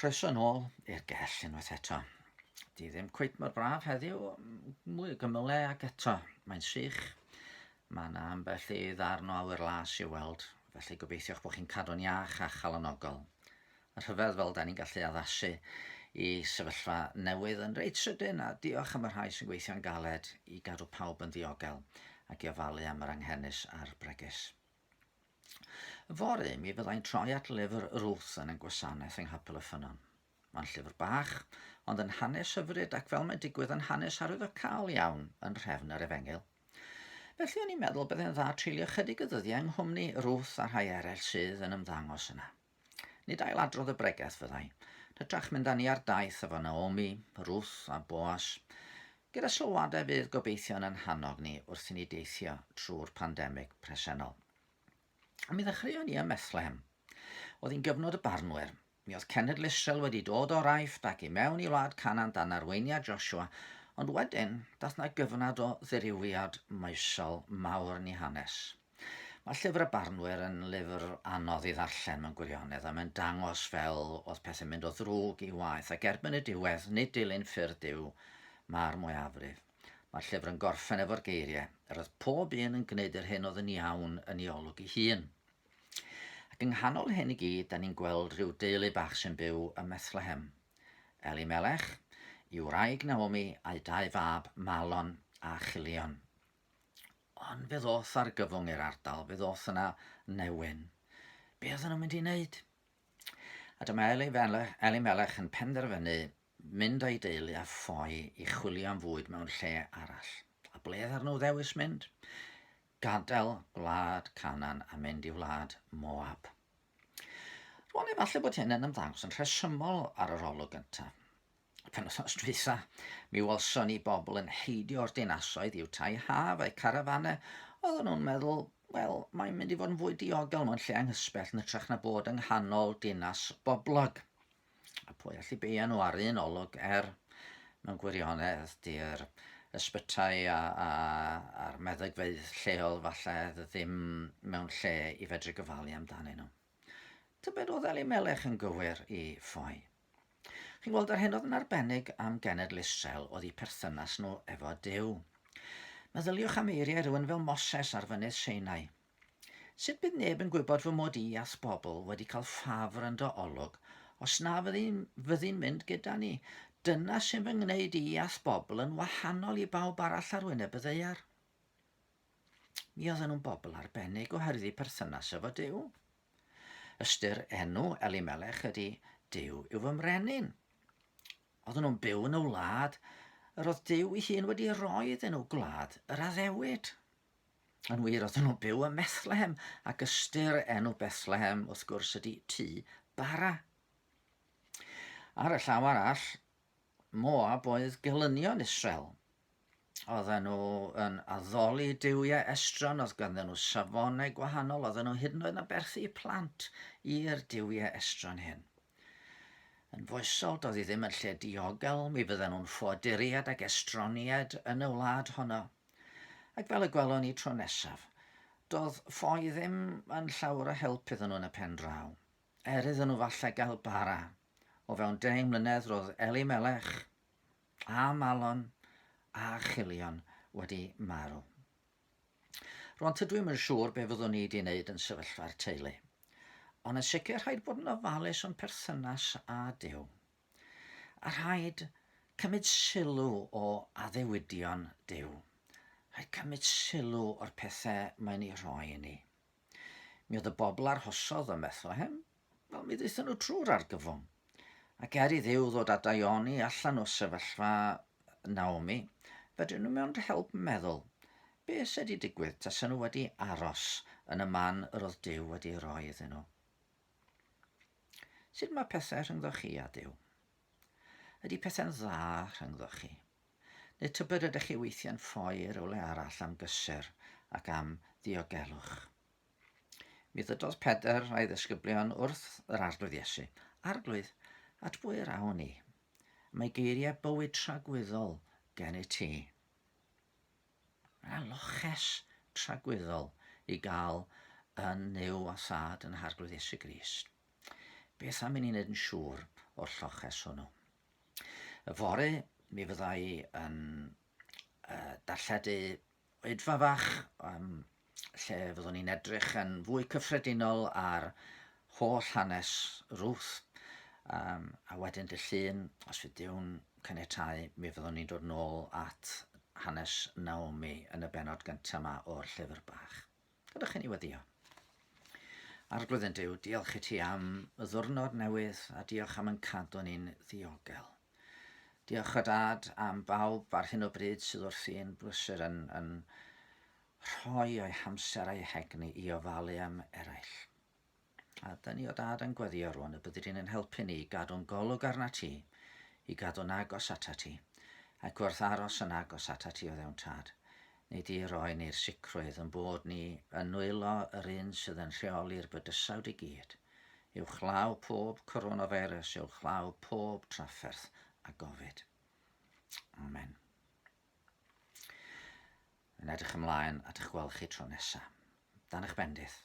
Croeso nôl i'r gell unwaith eto. Di ddim cweit mor braf heddiw, mwy o gymylau ac eto mae'n sych. Mae yna ambell i ddarn o awyr las i'w weld, felly gobeithio'ch bod chi'n cadw'n iach a chalonogol. A rhyfedd fel da ni'n gallu addasu i sefyllfa newydd yn reit sydyn a diolch am y rhai sy'n gweithio'n galed i gadw pawb yn ddiogel ac i ofalu am yr anghenus a'r bregus. Yfory, mi fyddai'n troi at lyfr Ruth yn ein gwasanaeth yng Nghapel y Ffynnon. Mae'n llyfr bach, ond yn hanes hyfryd ac fel mae'n digwydd yn hanes arwyddocaol iawn yn nhrefn yr Efengyl. Felly o'n i'n meddwl byddai'n dda treulio chydig o ddyddiau yng nghwmni Ruth a rhai eraill sydd yn ymddangos yna. Nid ailadrodd y bregeth fyddai, hytrach mynd â ni ar daith efo Naomi, Ruth a Boas, gyda sylwadau fydd gobeithio'n ein hannog ni wrth i ni deithio trwy'r pandemig presennol. A mi ddechreuon ni ym Methlehem. Oedd hi'n gyfnod y barnwyr. Mi oedd cenedl Israel wedi dod o'r Aifft ac i mewn i wlad Canaan dan arweiniad Joshua, ond wedyn dath na gyfnod o ddirywiad moesol mawr yn ei hanes. Mae Llyfr y Barnwyr yn lyfr anodd i ddarllen mewn gwirionedd, a mae'n dangos fel oedd pethau'n mynd o ddrwg i waeth, ac erbyn y diwedd, nid dilyn ffyrdd Duw mae'r mwyafrif. Mae'r llyfr yn gorffen efo'r geiriau, Yr oedd pob un yn gwneud yr hyn oedd yn iawn yn ei olwg ei hun. Ac yng nghanol hyn i gyd, da ni'n gweld rhyw deulu bach sy'n byw ym Methlehem. Elimelech, i'w wraig Naomi, a'u dau fab, Malon a Chilion. Ond fe ddoth argyfwng i'r ardal, fe ddoth yna newyn. Be oedden nhw'n mynd i wneud? A dyma Elimelech yn penderfynu mynd â'i deulu a ffoi i chwilio am fwyd mewn lle arall. A ble ddar nhw ddewis mynd? Gadael gwlad Canaan a mynd i wlad Moab. Rwan efallai bod hyn yn ymddangos yn rhesymol ar yr olwg gyntaf. Penwythnos dwytha, mi welson ni bobl yn heidio o'r dinasoedd i'w tai haf a'u carafanau. Oedden nhw'n meddwl, wel, mae'n mynd i fod yn fwy diogel mewn lle anghysbell yn hytrach na bod yng nghanol dinas boblog. A pwy allu beia nhw ar un olwg, er mewn gwirionedd, di'r ysbytai a, a, a'r meddygfeydd lleol falle ddim mewn lle i fedru gofalu amdanyn nhw. Tybed oedd Elimelech yn gywir i ffoi? Chi'n gweld, yr hyn oedd yn arbennig am genedl Israel oedd eu perthynas nhw efo Duw. Meddyliwch am eiriau rhywun fel Moses ar fynydd Sinai. Sut bydd neb yn gwybod fy mod i a'th bobl wedi cael ffafr yn dy olwg, os na fyddi'n fyddi'n mynd gyda ni? Dyna sy'n fy ngwneud i a'th bobl yn wahanol i bawb arall ar wyneb y ddaear. Mi oedden nhw'n bobl arbennig oherwydd eu perthynas efo Duw. Ystyr enw Elimelech ydy Duw yw fy mrenin. Oedden nhw'n byw yn y wlad yr oedd Duw ei hun wedi rhoi iddyn nhw, gwlad yr addewid. Yn wir, oedden nhw'n byw ym Methlehem, ac ystyr enw Bethlehem, wrth gwrs, ydy tŷ bara. Ar y llaw arall, Moab oedd gelynion Israel. Oedden nhw yn addoli duwiau estron, oedd ganddyn nhw safonau gwahanol, oedden nhw hyd yn oed yn aberthu plant i'r duwiau estron hyn. Yn foesol, doedd hi ddim yn lle diogel, mi fydden nhw'n ffoaduriaid ac estroniaid yn y wlad honno. Ac fel y gwelwn ni tro nesaf, doedd ffoi ddim yn llawer o help iddyn nhw yn y pen draw. Er iddyn nhw falle gael bara, o fewn deng mlynedd roedd Elimelech a Malon a Chilion wedi marw. Rwan tydw i'm yn siŵr be fyddwn ni wedi wneud yn sefyllfa'r teulu. Ond yn sicr rhaid bod yn ofalus o'n perthynas â Duw. A rhaid cymryd sylw o addewidion Duw. Rhaid cymryd sylw o'r pethau mae'n ei rhoi i ni. Mi oedd y bobl arhosodd ym Methlehem, wel mi ddaethon nhw trwy'r argyfwng. Ac er i Dduw ddod â daioni allan o sefyllfa Naomi, fedrwn nhw mewn help meddwl, be sydd wedi digwydd tasen nhw wedi aros yn y man yr oedd Duw wedi roi iddyn nhw? Sut mae pethau rhyngddo chi a Duw? Ydy pethau'n dda rhyngddo chi? Neu tybed ydych chi weithiau'n ffoi i rywle arall am gysur ac am ddiogelwch? Mi ddydodd Pedr a'i ddisgyblion wrth yr Arglwydd Iesu, Arglwydd, at bwy yr awn ni? Mae geiriau bywyd tragwyddol gen i ti. Mae loches tragwyddol i gael yn Nuw a Thad yn Harglwydd Iesu Grist. Beth am i ni wneud yn siŵr o'r lloches hwnnw? Yfory, mi fydda i yn uh, darlledu oedfa fach um, lle fyddwn ni'n edrych yn fwy cyffredinol ar holl hanes Ruth. Um, a wedyn dy llun, os fydd Duw'n caniatáu, mi fyddwn ni'n dod nôl at hanes Naomi yn y benod gyntaf yma o'r llyfr bach. Gadewch i ni weddio. Arglwydd yn Duw, diolch i ti am y ddwrnod newydd a diolch am yn cadw ni'n ddiogel. Diolch o dad am bawb ar hyn o bryd sydd wrthi'n brysur yn, yn rhoi o'i hamser a'i hegni i ofalu am eraill. A dyn ni o dad yn gweddio rwan y byddi di'n ein helpu ni i gadw'n golwg arna ti, i gadw'n agos ata ti, ac wrth aros yn agos ata ti o ddewn tad, neu di roi ni'r sicrwydd yn bod ni yn nwylo yr un sydd yn rheoli'r bydysawd i gyd, uwchlaw pob coronavirus, uwchlaw pob trafferth a gofid. Amen. Yn edrych ymlaen at eich gweld chi tro nesaf. Dan eich bendith.